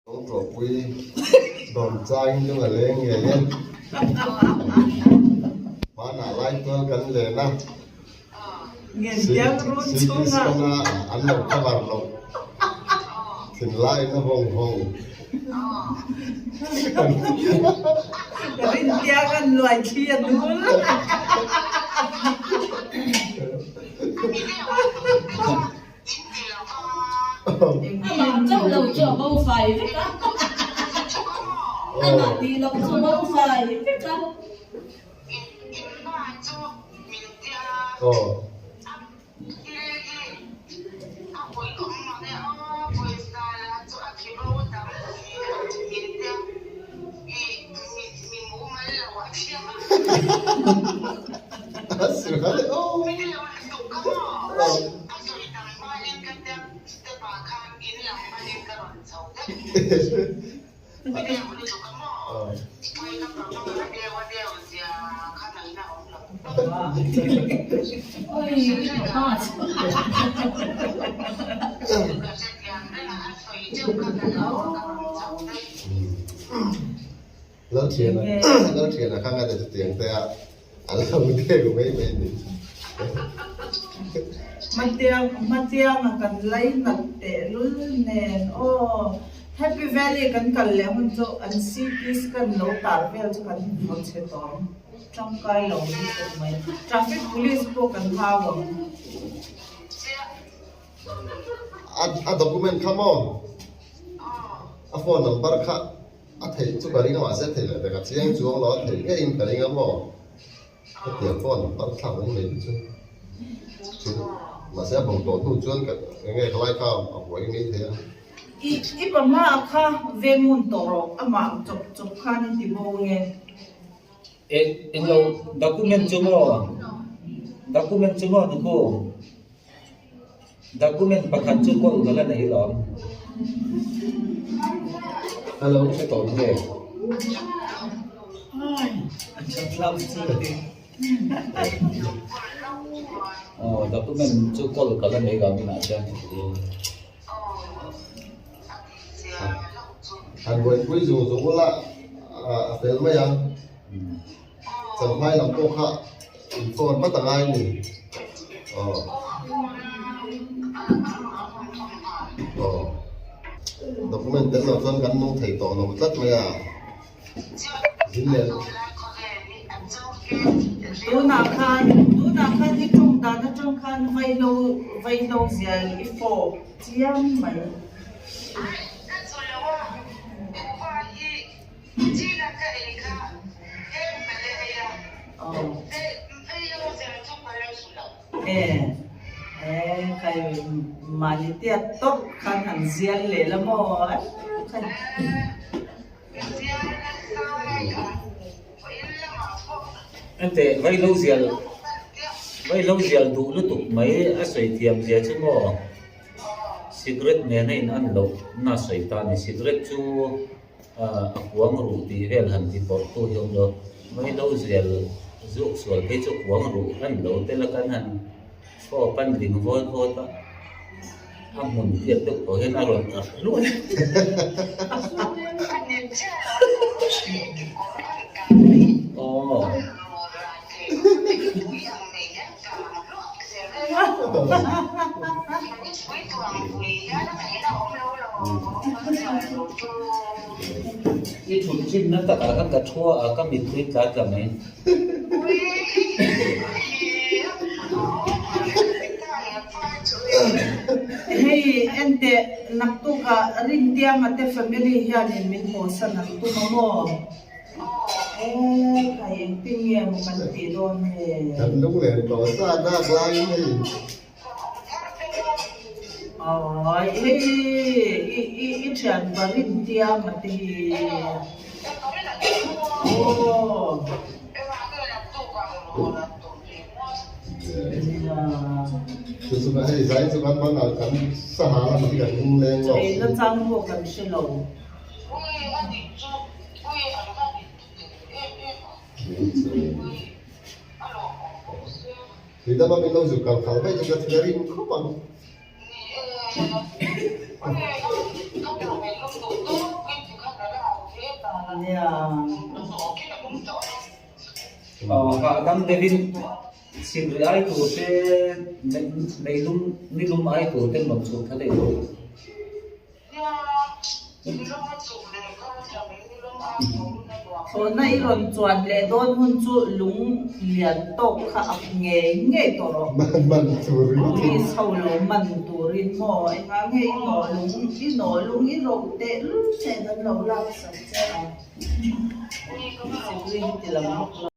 Kawngṭawhpui dawm changin lung a leng ngei e. Hmanah laitual kan len a, CT scan a an lo cover loh thinlaiin a vawng vawng. Rintiang an luai thli a nul. Amah chauh lo chu a bo fai vek a, amah tih loh chu a bo fai vek a. Lalthiana Lalthiana kha ngaihtuah chutiang te a a lo deu mai mai a ni. Hmatiang hmatianga kan lainat tehlul nen aw Happy Valley kan kal leh hun chu an CT scan lo tar vel chu kan hmu chhe tawh ang tangkai lo lutuk mai traffic police pawh kan hau ang. A document kha maw a phone number kha A theih chu ka ring a mahse a theih leh vek a chiang chuang lo a theih ngeiin ka ring a maw hetiang pawh an par thlak mai mai te chu chu mahse a bo tawh hnu chuan ka eng nge ka lai kha a buai mai thei a. I i pama kha veng ngun tawh rawh amah chawp chawp khan i ti bo nge. Eng eng lo document chu maw document chu maw nupu Document pakhat chu kawl ka la nei lawm. Hello, hre tawh nge? Aw, document chu kawl ka la nei lawm inah chuan. Han buaipui zung zung ula a fel mai ang. Champhai lam pawh kha in phone vat a ngai a ni. Aw. Aw. Document tel lo chuan kan nung thei tawh lo tlat mai a. Zin leh. Tunah khan tunah khan i tawng dan atang khan vaihlo vaihlo zia i fawp chiam mai. Enteh vaihlo zial vaihlo zial duh lutuk mai a sawi thiam zia chu maw cigarette nena in an loh na sawi ta a ni cigarette chu. A kuang ruh tih vel han ti pawrh tu hi awm lo. Vaihlo zial zuk sual phei chu kuang ruh a ni lo tel a kan han fawp a ling vawt vawt a, a hmun tiat deuh tawh hian a rawn arh hluai a. Aw. I thut thin na takah khan ka thu a, ka mittui tla tla mai. Hei enteh naktukah Rintianga te family hianin min hawsan an tum a maw? Eee khai engtin nge maw kan tih dawn nge? Kan lunglen tawh sa dak laiin hei. Awi hei i i i thian pa Rintiang a ti hi. Aw. Chu chu hei zai chu kan hmang ah kan saha lam hi kan lungleng lawk. Ei na chang pawh kan hre lo. Tui dama min lo zuk kal khal vaih chu ka thil a ring khawp ang. Nia. Aw hahdam deuhin sikri ai tur te meilum nilum ai tur ten rawn chhuk thla daih rawh. Thlawhna i rawn chuan leh dawn hun chu lung lian tawk kha a ngei ngei tawh rawh. Police ho lo man turin maw engah nge i nawh lung i nawh lung i rawh teh lul nen an lo lak sak che a. Sikri hi ti lam bawk lo.